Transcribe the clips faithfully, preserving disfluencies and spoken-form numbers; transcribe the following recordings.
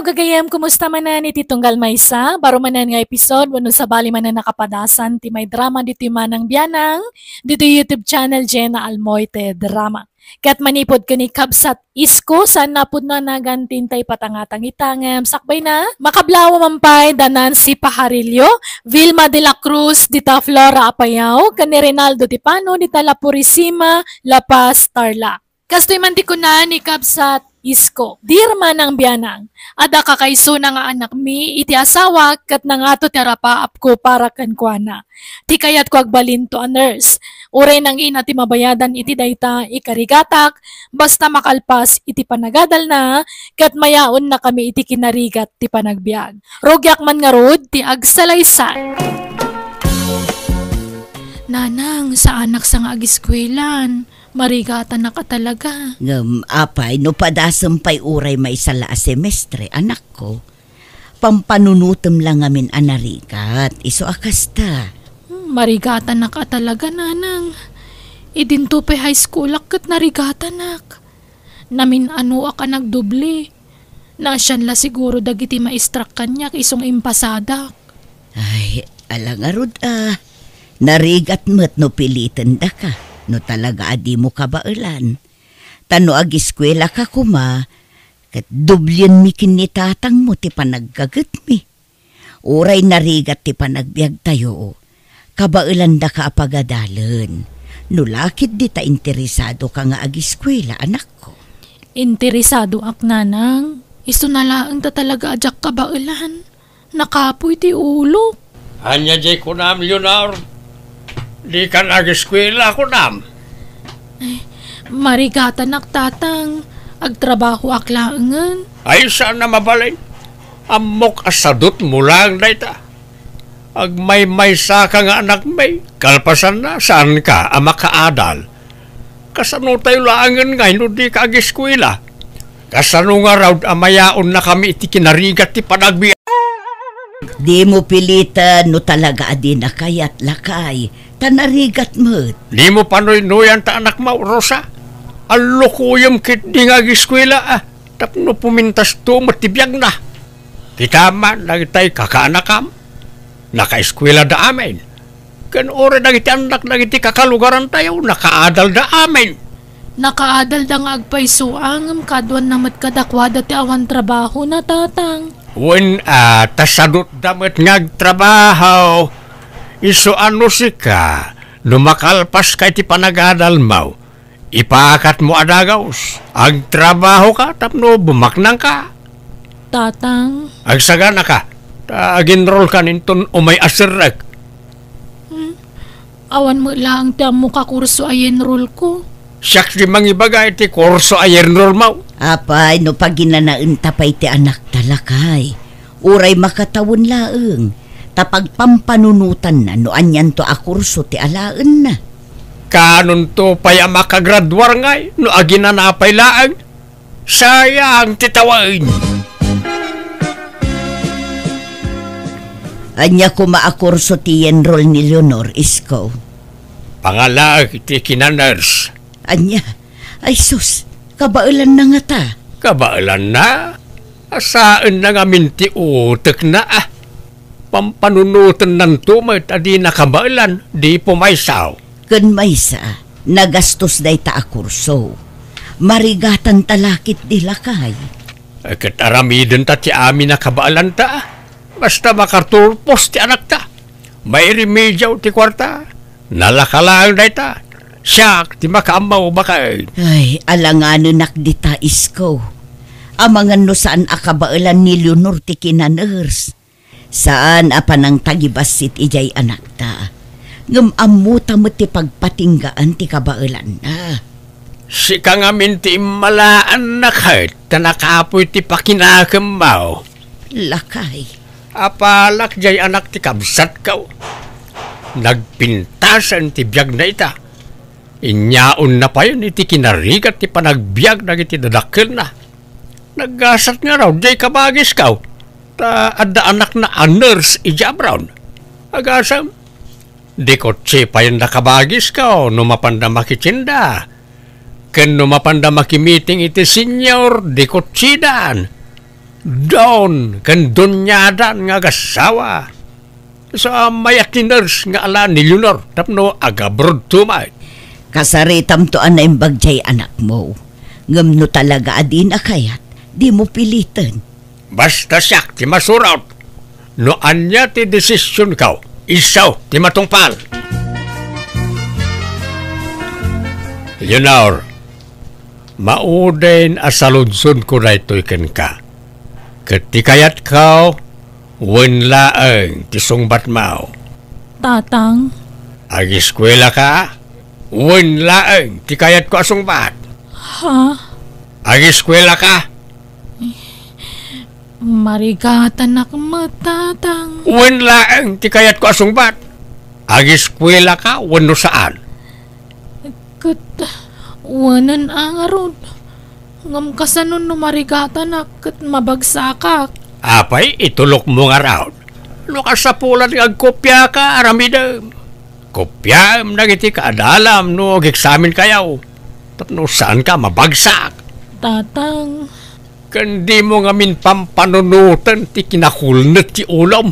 Gagayem, kumusta manen iti tunggal maysa? Baro manen nga episode wenno sabali manen a kapadasan ti maidrama ditoy Manang Bianang, ditoy YouTube channel Jenna Almoite Drama. Ket manipud ken ni Kabsat Isko, saan a pudno a nagan ti intay patangatang ita, ngem sakbayna, makablawa man pay da Nancy Pajarillo, Vilma de la Cruz, dita Flora Apayao, ken ni Rinaldo Tipano, dita La Purisima, La Paz, Tarlac. Kastoy man ti kuna ni Kabsat Isko, "Dear Manang Bianang, adda kakaisuna nga anakmi iti asawak ket nangato ti arapaapko para kenkuana. Ti kayatko agbalinto a nurse. Uray nangina ti mabayadan iti dayta, ikarigatak, basta makalpas iti panagadalna, ket mayaonnakami iti kinarigat ti panagbiag. Rugiak man ngarud ti agsalaysay." Nanang, saanak sa nga agiskuelan. Marigatanak a talaga. Ngem apay no padasem pay uray maysa la a semestre, anakko? Pampanunotem la ngamin a narigat, isu a kasta. Hmm, marigatanak a talaga, nanang. Idinto pay high schoolak ket narigatanak. Namin-anoak a nagdubli. Naasian la siguro dagiti maestrak kaniak isu nga impasadak. Ay, ala ngarud a. Narigat met no pilitendaka, no talaga a dimo kabaelan. Ta no agiskuelaka koma, ket dublienmi ken ni tatangmo ti panaggagetmi. Uray narigat ti panagbiagtayo, kabaelandaka a pagadalen. No la ketdi ta interesadoka nga agiskuela, anakko. Interesadoak, nanang. Isuna laeng ta talaga a diak kabaelan. Nakapuy ti ulok. Ania diay kunam, Leonor? Dikan agiskuela, kunam? Ay, marigatanak, tatang. Agtrabahoak laengen. Ay, saan a mabalin. Ammok a sadutmo laeng dayta. Agmaymaysaka nga anakmi, kalpasanna, saanka a makaadal. Kasano tayo laengen ngay no dika agiskuela? Kasano ngarud a mayaonnakami iti kinarigat ti panagbiag? Dimo piliten no talaga a dina kayat, lakay, ta narigat met. Dimo panuynoyan ta anakmo, Rosa. Allukoyem ketdi nga agiskuela, a, tapno pumintasto met ti biagna. Kitam man dagiti kakaanakam, nakaeskuelada amin. Ken uray dagiti annak dagiti kakalugarantayo, nakaadalda amin. Nakaadalda nga agpayso, ngem kaduanna met kadakuada ti awan trabahona, tatang. Wen, a, ta sadutda met nga agtrabaho. Isu a no sika, no makalpaska iti panagadalmo, ipakatmo a dagus, agtrabahoka tapno bumaknangka. Tatang. Agsaganaka, ta agenrolkan inton umay a serrek. Hmm. Awan met laeng ti ammok a kurso a i-enrollko. Siak ti mangibaga iti kurso a i-enrollmo. Apay, no paginanaenta pay ti anakta, lakay. Uray makatawen laeng, ta pagpampanunotanna no anianto a kurso ti alaenna. Kaanonto pay a makagraduar ngay no aginana pay laeng? Sayang ti tawen! Ania koma a kurso ti i-enroll ni Leonor, Isko? Pangalaek iti kinanurse. Ania? Ay sus, kabaelanna ngata? Kabaelanna? Asaenna ngamin ti utekna, a. Pampanunotennanto met a dina kabaelan, di pumaysa. Ken maysa, nagastos dayta a kurso. Marigatanta la ketdi, lakay. Ket aramidenta ti amin a kabaelanta. Basta makaturpos ti anakta. Mairimediaw ti kuarta. Nalaka laeng dayta. Siak ti makaammo, baket. Ay, alanganenak dita, Isko. Amangan no saan a kabaelan ni Leonor ti kinanurse. Saan a panangtagibassit idiay anakta. Ngem ammota met ti pagpatinggaan ti kabaelanna. Sika ngamin ti immalaanna ket ta nakapuy ti pakinakemmo. Lakay. Apalak diay anak ti kabsatko. Nagpintasen ti biagna ita. Inyaonna payen iti kinarigat ti panagbiag dagiti dadakkelna. Naggasat ngarud diay kabagisko, ta adda anakna a nurse idiay abroad. Agasem, di kotse payen da kabagisko no mapanda makitinda. Ken no mapanda makimiting iti senior, di kotsidan. Don ken doniadan nga agassawa. Sa mayat ti nurse nga ala ni Leonor tapno agabrodto met. Kasaritamto a naimbag diay anakmo. Ngem no talaga a dina kayat, dimo piliten. Basta siak ti masurot. No ania ti desisionko, isu ti matungpal. Leonor, mauden a saludsodko daytoy kenka. Ket ti kayatko, wen laeng ti sungbatmo. Tatang. Ageskuelaka, wen laeng ti kayatko a sungbat. Ha? Ageskuelaka. Marigatanak met, Tatang. Wen laeng ti kayatko a sungbat. Ageskuelaka wenno saan? Ket wenen a ngarud. Ngem kasano no marigatanak ket mabagsakak? Apay, itulokmo ngarud. No kasapulan nga agkopiaka, aramidem. Kopiaem dagiti kaadalam no ageksaminkayo. Tapno saanka mabagsak. Tatang. Ken dimo ngamin pampanunoten ti kinakulnet ti ulom.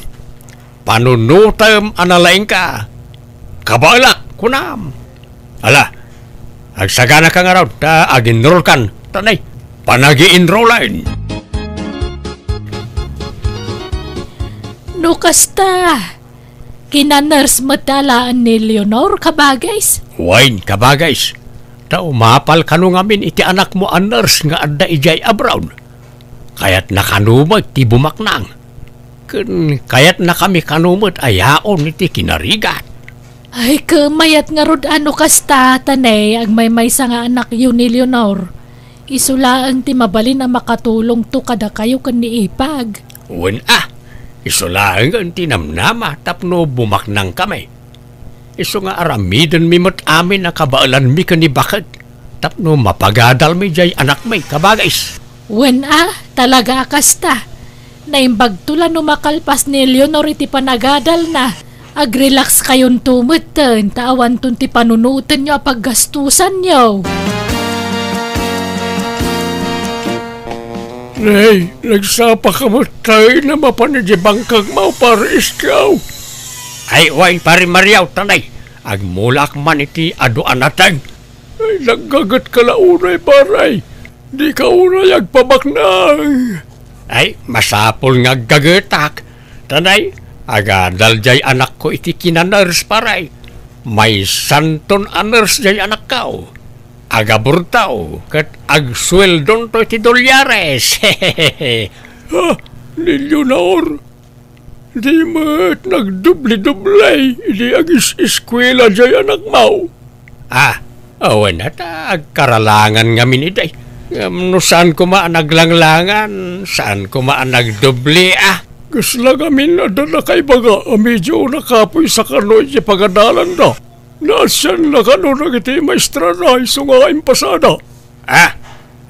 Panunotem a nalaingka. Kabaelak, kunam. Ala, agsaganaka ngarud ta aginrolkan. Tanay, panagi-enrollen. No kasta, kina-nurse met laeng ni Leonor, kabagis? Wen, kabagis. Ta umapal kano ngamin iti anakmo a nurse nga adda idiay abroad. Kayatna kano met ti bumaknang. Ken kayatnakami kano met a yaon iti kinarigat. Ay, ket mayat ngarud a no kasta, Tanay, agmaymaysa nga anakyo ni Leonor. Isu laeng ti mabalin a makatulongto kadakayo ken ni Ipag. Wen a, isu laengen ti namnama tapno bumaknangkami. Isu nga aramidenmi met amin a kabaelanmi ken ni baket tapno mapagadalmi diay anakmi, kabagis. Wen a, talaga a kasta. Naimbagto la no makalpas ni Leonor iti panagadalna. Agrelax kayonto metten, ta awanton ti panunotenyo a paggastusanyo. Nay, nagsapaka met tay na mapan iti bangkagmo, Pare Iskaw. Ay, wen, Pare Mariaw, tanay. Agmulaak man iti adu a nateng. Ay, naggagetka la unay, Pare. Dika unay agpabaknang. Ay, masapul nga aggagetak. Tanay, agadal diay anakko iti kina-nurse, Pare. Maysanton a nurse diay anakko. Agabrodto, ket agsueldonto iti dolyares. Ha? Ni Leonor? Di met nagdubli-dubli idi agis-eskuela diay anakmo? Ah, awan ta agkaralangan ngamin idi. Ngem no saan koma a naglanglangan, saan koma a nagdubli, ah. Kasla ngamin adda nakaibaga a medio nakapuy sa kano iti pagadalanda. Naasianna kano dagiti maestrana isu nga impasada? Ah,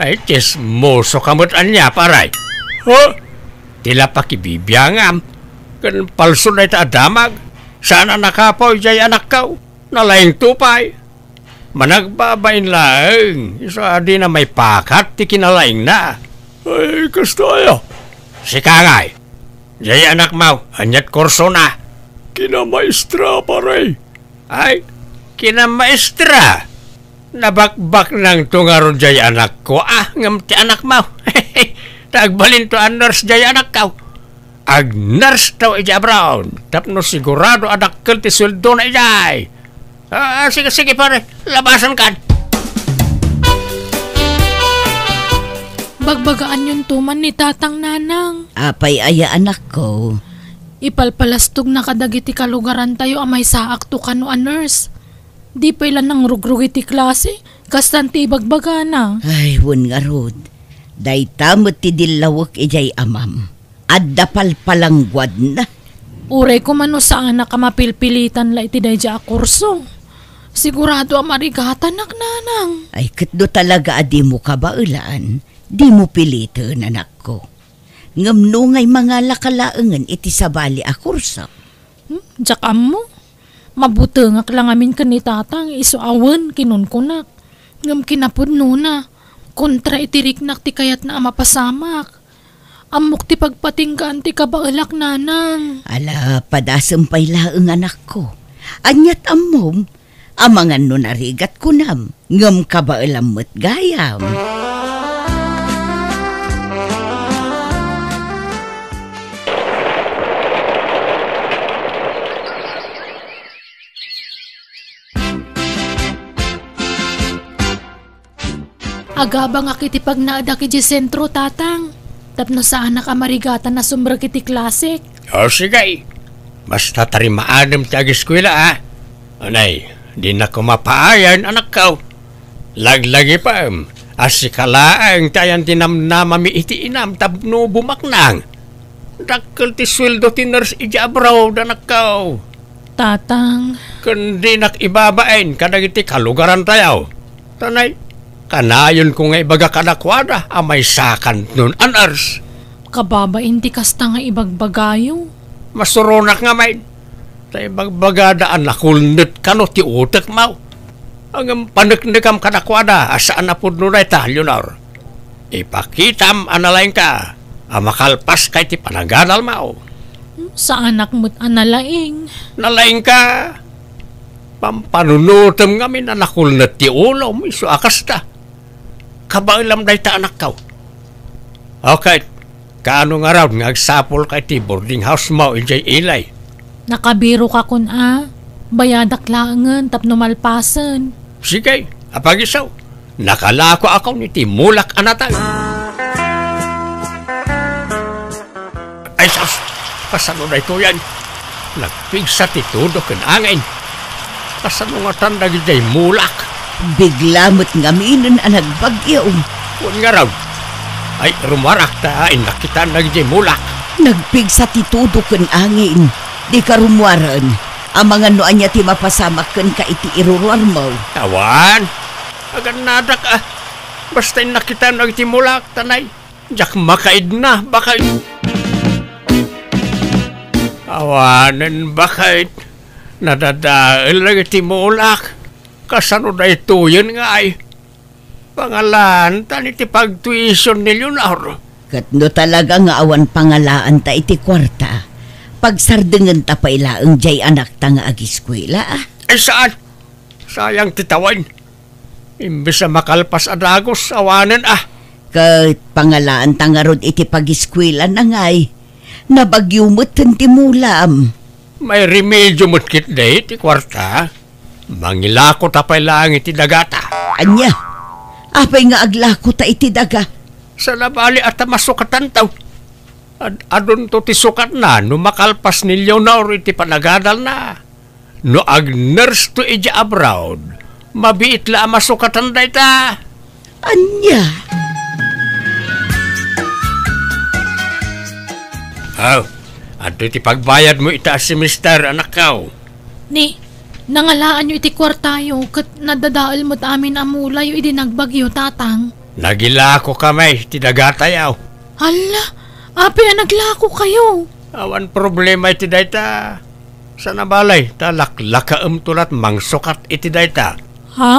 ay, tsismoso ka met ania, Pare? Ha? Ti la pakibibiangam, ken palso dayta a damag, saan a nakapuy diay anakko, nalaingto pay. Managbabain laeng, isu a dina maipakat ti kinalaingna. Ay, kasta aya? Sika ngay, diay anakmo, aniat kursona? Kinamaestra, Pare. Ay, kinamaestra. Nabakbaknangto ngarud diay anakko, ah, ngem ti anakmo. Ta agbalinto a nurse diay anakko. Ag-nurse to idiay abroad, tapno sigurado a dakkel ti sueldona idiay. Ah, sige, sige, Pare, labasankan. Bagbagaanyonto man ni Tatang, Nanang. Apay aya, anakko? Ipalpalastogna kadagiti kalugarantayo a maysaakto kano a nurse. Di pay la nangrugrug iti klase, kastan ti ibagbagana. Ay, wen ngarud. Dayta met ti dillawek idiay amam. Adda palpalangguadna. Uray koma no saanak a mapilpilitan la iti daydiay a kurso. Sigurado a marigatanak, Nanang. Ay, ket no talaga a dimo kabaelan, dimo piliten, anakko. Ngem no ngay mangalaka laengen iti sabali a kurso. Hmm, diak ammo. Mabutengak la ngamin ken ni Tatang, isu a wen kinunkunak. Ngem kinapudnona, kontra iti riknak ti kayatna a mapasamak. Ammok ti pagpatinggaan ti kabaelak, nanang. Ala, padasem pay laeng, anakko. Aniat ammom? Amangan no narigat kunam, ngem kabaelam met gayam. Agabangak iti pagnaedak idiay sentro, Tatang, tapno saanak a marigatan a sumrek iti klasek. O, sige. Basta tarimaadem ti agiskuela, a. Anay, dinak koma paayen, anakko. Laglagipem a sika laeng ti ayan ti namnamami iti inam tapno bumaknang. Dakkel ti sueldo ti nurse idiay abroad, anakko. Tatang. Ken dinak ibabain kadagiti kalugarantayo. Tanay, kanayonko nga ibaga kadakuada a maysakanton a nurse. Kababain ti kasta nga ibagbagayo. Masuronak ngamin. Ta ibagbagada a nakulnet kano ti utekmo. Ngem paneknekam kadakuada a saan a pudno dayta, Leonor. Ipakitam a nalaingka a makalpaska iti panagadalmo. Saanak met a nalaing. Nalaingka. Pampanunotem ngamin a nakulnet ti ulom, isu a kasta. Kabaelam dayta, anakko. Okay. Kaano ngarud nga agsapulka iti boarding housemo idiay Ilay? Nakabiroka kun a, bayadak laengen tapno malpasen. Sige, apag-isu. Nakalakoakon iti mulak a natay. Ay, sus! Kasano daytoyen? Nagpigsa ti tudo ken angin. Kasano ngatan dagidiay mulak? Bigla met ngaminen a nagbagyo. Wen ngarud. Ay, rumuarak ta innak kitaan dagidiay mulak. Nagpigsa ti tudo ken angin. Dika rumuaren. Amangan no ania ti mapasamak kenka iti iruruarmo. Awan. Agannadak, a. Basta innak kitaan dagiti mulak, tanay. Diak makaidna, baket. Awanen, baket. Nadadael dagiti mulak. Kasano daytoyen ngay? Pangalaantan iti pagtuition ni Leonor. Ket no talaga nga awan pangalaanta iti kuarta, pagsardengenta pay laeng diay anakta nga agiskuela, a? Ay, saan? Sayang ti tawen. Imbes a makalpas a dagus, awanen a. Ket pangalaanta ngarud iti pagiskuelana ngay. Nabagyo metten ti mulam. May remedio met ketdi ti kuarta. Mangilakota pay laeng iti dagata. Ania? Apay nga aglakota iti daga? Saan a bali a ta masukatanto. Ad-, adunto ti sukatna no makalpas ni Leonor iti panagadalna. No ag-nurse to idiay abroad, mabiit la a masukatan dayta. Ania? Aw, adtoy ti pagbayadmo ita a semester, anakko. Ni, nangalaanyo iti kuartayo ket nadadael met amin a mulayo idi nagbagyo, Tatang. Nagilako kami ti dagatayo. Hala, apay a naglakokayo? Awan problema iti dayta. Saan a bali, ta laklakaemto lat mangsukat iti dayta. Ha?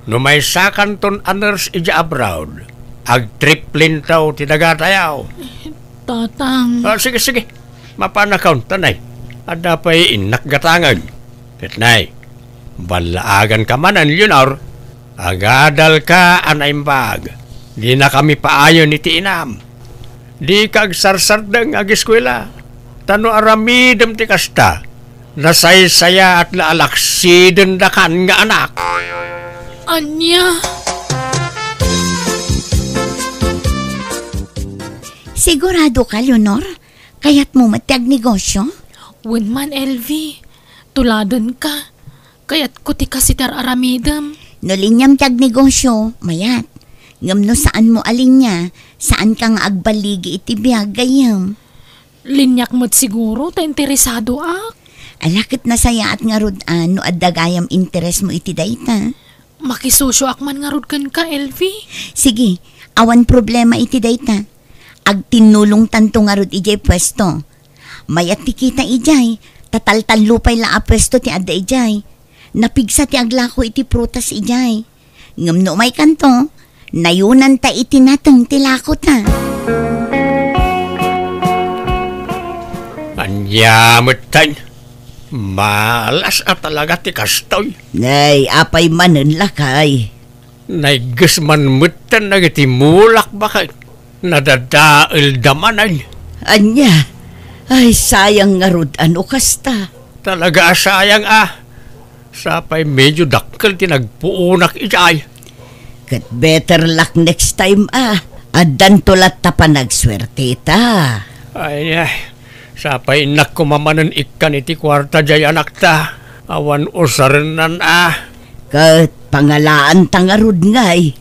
No maysakanton a nurse idiay abroad, agtriplinto ti dagatayo. Tatang. Ah, sige, sige. Mapanakon, tanay. Adda pay innak gatangen. Ket nay, ballaaganka manen, Leonor. Agadalka a naimbag. Dinakami paayen iti inam. Dika agsarsardeng nga agiskuela. Ta no aramidem ti kasta, nasaysayaat la a laksidendakan nga anak. Ania? Siguradoka, Leonor? Kayatmo met ti agnegosio? Wen man, L V. Tuladenka. Kayatko ti kasi ti ar-aramidem. No liniam ti agnegosio, mayat. Ngem no saanmo a linia, saanka nga agballigi iti biag gayyem. Liniak met siguro ta interesadoak. Ala ket nasayaat ngarud a no adda gayam interesmo iti dayta. Makisosioak man ngarud kenka, L V. Sige, awan problema iti dayta. Agtinnulongtanto ngarud idiay puesto. Mayat ti kita idiay, ta taltallo pay la a puesto ti adda idiay. Napigsa ti aglako iti prutas idiay. Ngem no umaykanto, nayonanta iti nateng ti lakota. Ania metten? Malas a talaga ti kastoy. Nay, apay manen, lakay? Naigges man metten dagiti mulak baket. Nadadaelda manen. Ania? Ay, sayang ngarud a no kasta. Talaga a sayang a. Sapay medyo dakkel ti nagpuonak idiay. Ket better luck next time a. Addanto latta panagsuerteta. Ay, ay. Sapay innak koma manen ikkan iti kuarta diay anakta. Awan usarennan a. Ket pangalaanta ngarud ngay.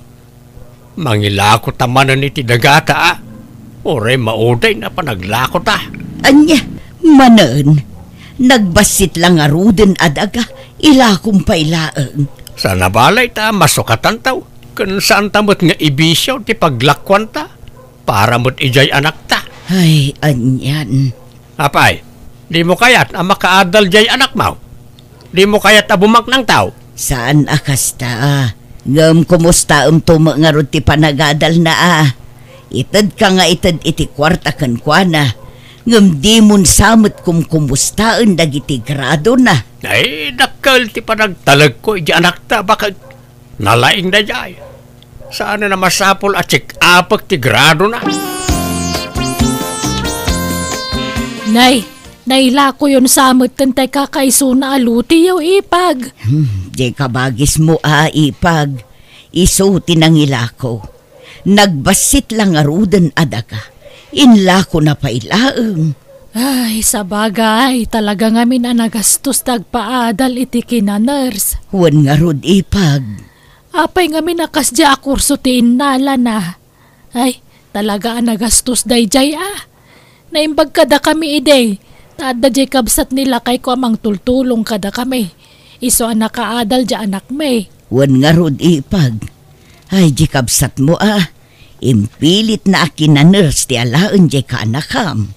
Mangilakota manen iti dagata a. Uray maudayna panaglakota. Ania, manen, nagbassit la ngaruden a daga, ilakom pay laeng. Saan a bale ta masukatanto, ken saanta met nga ibisio ti paglakuanta para met idiay anakta. Ay, anian. Apay, dimo kayat a makaadal diay anakmo? Dimo kayat a bumaknangto? Saan a kasta. Ngem kumustaemto met ngarud ti panagadalna a? Itedka nga ited iti kuarta kenkuana, ngem dimon sa met kumkumustaen dagiti gradona. Ay, dakkel ti panagtalekko iti anakta, baket. Nalaing daydiay. Saan a masapul a check-upek ti gradona. Nay, nailakoyon sa metten tay kakaisuna a lutiyo, Ipag. Hmm, di kabagismo a, Ipag. Isu ti nangilako. Nagbassit la ngaruden a daga. Inlakona pay laeng. Ay, sabagay, talaga ngamin a nagastos ti agpaadal iti kinaners. Wen ngarud, Ipag. Apay ngamin a kasdiay a kurso ti innalana? Ay, talaga a nagastos daydiay a. Naimbag kadakami idi, ta adda diay kabsat ni lakayko a mangtultulong kadakami. Isu a nakaadal diay anakmi. Wen ngarud, Ipag. Ay, diay kabsatmo a. Impilitna a kinaners ti alaen diay kaanakam.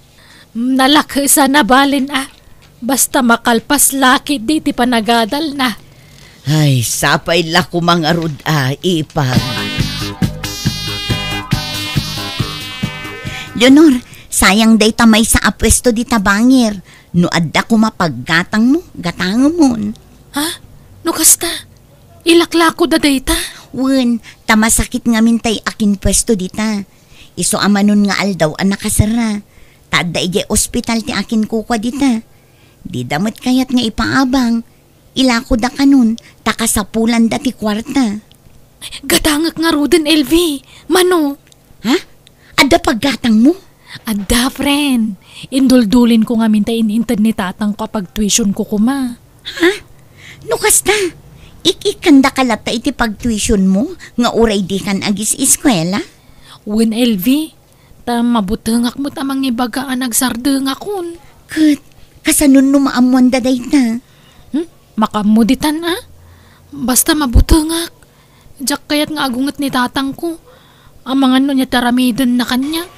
Nalakes a nabalen a. Basta makalpas la ketdi ti panagadalna. Ay, sapay la koma ngarud a, Ipag. Leonor, sayang dayta maysa a puesto dita bangir. No adda koma paggatangmo, gatangemon. Ha? No kasta? Ilaklakoda dayta? Wen, ta masakit ngamin tay akinpuesto dita. Isu a manon nga aldaw a nakaserra. Ta adda idiay ospital ti akinkukua dita. Dida met kayat nga ipaabang. Ilakoda kanon, ta kasapulanda ti kuarta. Gatangek ngaruden, Elvi. Mano? Ha? Adda paggatangmo? Adda, friend. Induldulinko ngamin ta in-inted ni tatangko a pagtuitionko koma. Ha? No kasta, ik-ikkandaka latta iti pagtuitionmo nga uray dikan agis-eskuela? Wen, Elvi, ta mabutengak met a mangibaga a nagsardengakon. Ket, kasano no maammoanda dayta? Hmm? Makaammo ditan a? Basta mabutengak. Diak kayat nga agunget ni tatangko. Amangan no ania ti aramidenna kaniak.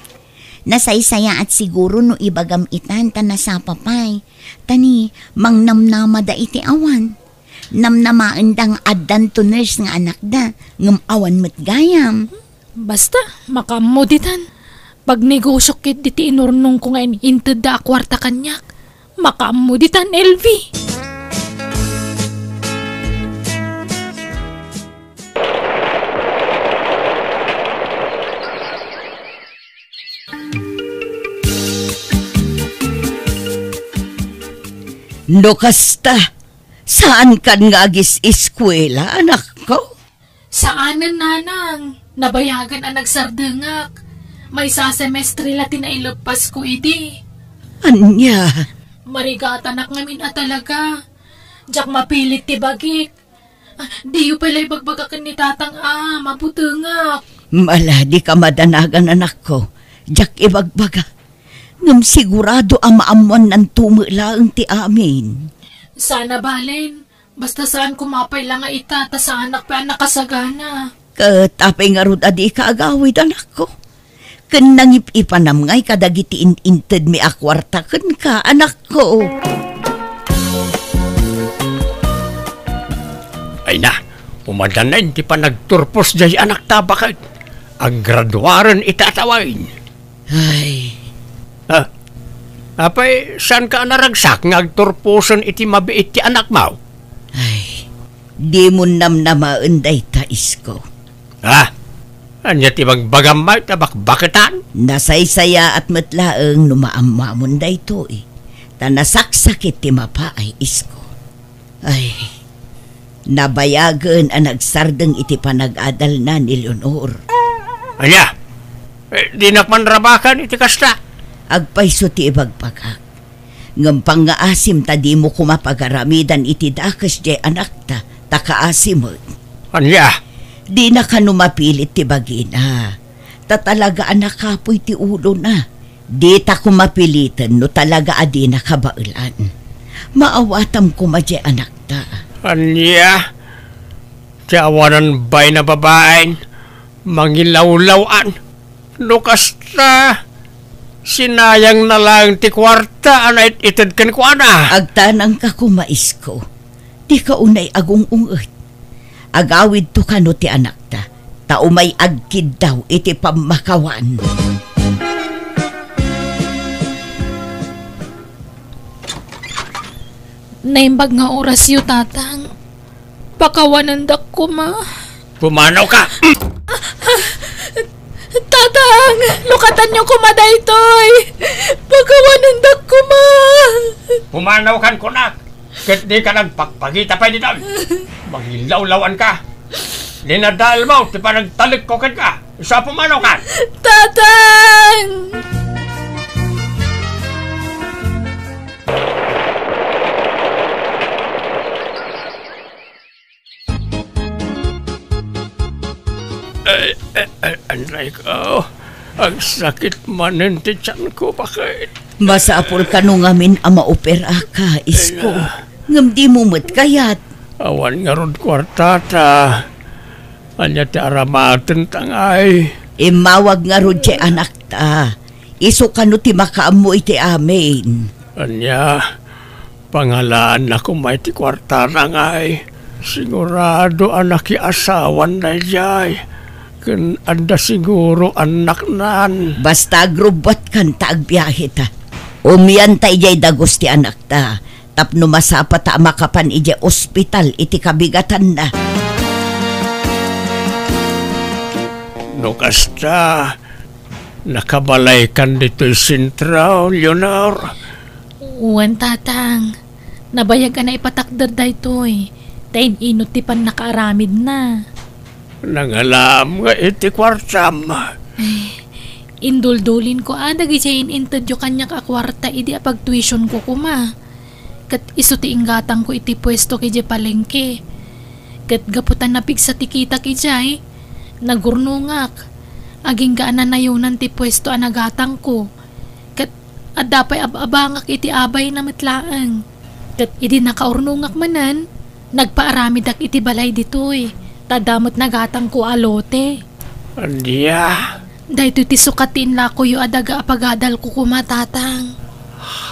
Nasaysayaat siguro no ibagam itan ta nasapa pay. Ta ni, mangnamnamada iti awan. Namnamaenda nga addanto nurse nga anakda, ngem awan met gayam. Basta, makaammo ditan. Pagnegosiok ketdi ti inurnongko nga in-intedda a kuarta kaniak. Makaammo ditan, Elvi. No kasta, saankan nga agis-eskuela, anakko? Saanen, nanang. Nabayagan a nagsardengak. Maysa a semestre la ti naileppasko idi. Ania? Marigatanak ngamin a talaga. Diak mapilit ti bagik. Ah, diyo pay la ibagbaga ken ni tatang a mabutengak. Ala, dika madanagan, anakko. Diak ibagbaga. Ngem sigurado a maammoannanto met laeng ti amin. Saan a balen. Basta saan koma pay la nga ita, ta saanak pay a nakasagana. Ket apay ngarud a dika agawid, anakko? Ken nangip-ipanam ngay kadagiti in-intedmi a kuarta kenka, anakko. Ay na, umadanen ti panagturpos diay anakta baket. Aggraduaren ita a tawen. Ay. Ah, Apay, saanka a naragsak nga agturposen iti mabiit ti anakmo? Ay, dimon namnamaen dayta, isko. Ah, ania ti bagbagam, may ta bakbaketan? Nasaysayaat met laeng no maammoamon daytoy, ta nasaksakit ti mapaay, isko. Ay, nabayagen a nagsardeng iti panag-adalna ni Leonor. Ania? Eh, dinak man rabakan iti kasta. Agpayso ti ibagbagak. Ngem pangngaasim ta dimo koma pagaramidan iti dakes diay anakta, ta kaasi met. Ania? Dina kano mapilit ti bagina, ta talaga a nakapuy ti ulona. Dita koma piliten no talaga a dina kabaelan. Maawatam koma diay anakta. Ania? Ti awanan bain a babaen, mangilawlaw-an. No kasta, sinayangna laeng ti kuarta a nait-ited kenkuana. Agtanangka koma, isko. Dika unay agung-unget. Agawidto kano ti anakta, ta umay agkiddaw iti pammakawan. Naimbag nga orasyo, Tatang. Pakawanendak koma. Pumanawka! Tatang, lukatanyo koma daytoy. Pakawanendak koma. Pumanawkan kunak, ket dika nagpakpakita pay ditoy. Mangilawlaw-anka. Linadaelmo ti panagtalekko kenka. Isu a pumanawkan. Tatang! Ay, ay, ay, anray ko. Agsakit manen ti tianko, bakit? Masapul kano ngamin a maoperaka, isko. Ay, ah. Ngem dimo met kayat. Awan ngarud kuartata. Ania ti aramatenta ngay? Immawag ngarud ti anakta. Isu kano ti makaammo iti amin. Ania? Pangalaanna koma iti kuartana ngay. Sigurado a nakiasawan daydiay. Ken adda siguro annaknan. Basta agrubbuatkan ta agbiaheta. Umianta idiay dagus ti anakta tapno masapata a makapan idiay ospital iti kabigatanna. No kasta, nakabalaykan ditoy sentro, Leonor? Wen, Tatang. Nabayag a naipatakder daytoy, ta in-inut ti pannakaaramidna. Nangalaam nga iti kuartam. Ay, induldulinko a dagidiay in-intedyo kaniak a kuarta idi apagtuitionko koma. Ket isu ti inggatangko iti puesto idiay palengke. Ket gapu ta napigsa ti kitak idiay, nagurnongak. Agingga a nanayonan ti puesto a nagatangko. Ket adda pay ab-abangak iti abayna met laeng. Ket idi nakaurnongak manen, nagpaaramidak iti balay ditoy, ta adda met nagatangko a lote. Ania? Daytoy ti sukat ti inlakoyo a daga a pagadalko koma, Tatang.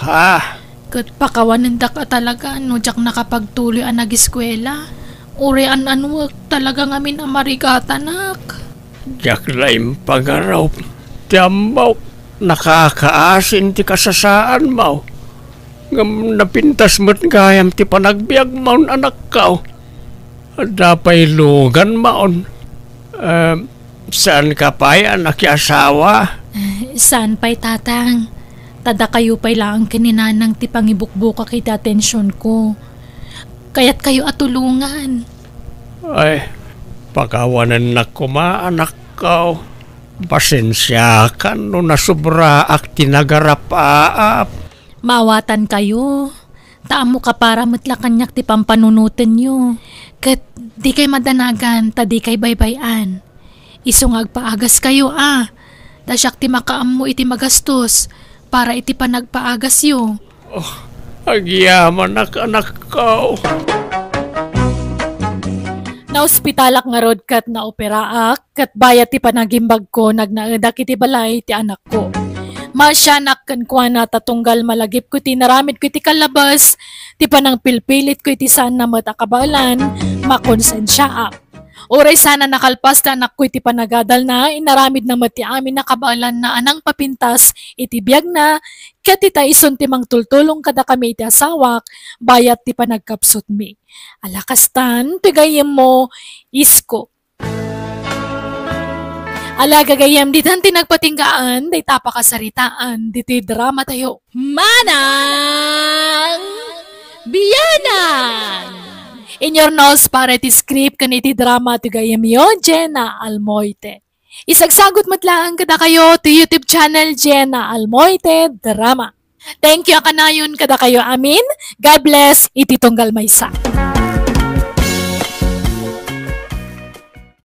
Ha? Ket pakawanendak a talaga no diak nakapagtuloy a nagiskuela. Uray an-anuek, talaga ngamin a marigatanak. Diak la impagarup ti ammok, nakakaasin ti kasasaanmo. Ngem napintas met gayam ti panagbiagmo, anakko. Adda pay luganmo. Eh, saanka pay a nakiasawa? Eh, saan pay, Tatang. Ta dakayo pay laeng ken ni Nanang ti pangibukbukak iti atensionko. Kayatkayo a tulongan. Ay, pakawanennak koma, anakko. Pasensiakan no nasobraak ti nagarapaap. Maawatankayo, ta ammok a para met la kaniak ti pampanunotenyo. Ket dikay madanagan ta dikay baybay-an. Isu nga agpaagaskayo a, ta siak ti makaammo iti magastos para iti panagpaagasyo. Oh, agyamanak, anakko. Naospitalak ngarud ket naoperaak, ket bayat ti panagimbagko, nagnaedak iti balay ti anakko. Maasianak kenkuana ta tunggal malagipko iti inaramidko iti kallabes, ti panangpilpilitko iti saanna met a kabaelan, makonsensiaak. Uray sana nakalpas ti anakko iti panagadalna, inaramidna met ti amin a kabaelanna a nangpapintas iti biagna, ket ti taison ti mangtultulong kadakami iti asawak, bayat ti panagkapsutmi. Ala kastan, ti gayyemmo, isko. Ala gagayyem, ditan ti nagpatinggaan, dayta pakasaritaan, ditoy drama tayo. Manang Bianang! In your nose para iti script ken iti drama ti gayyemyo, Jenna Almoite. Isagsagut met laeng kadakayo ti YouTube channel Jenna Almoite Drama. Thank you a kanayon kadakayo amin. God bless iti tunggal maysa.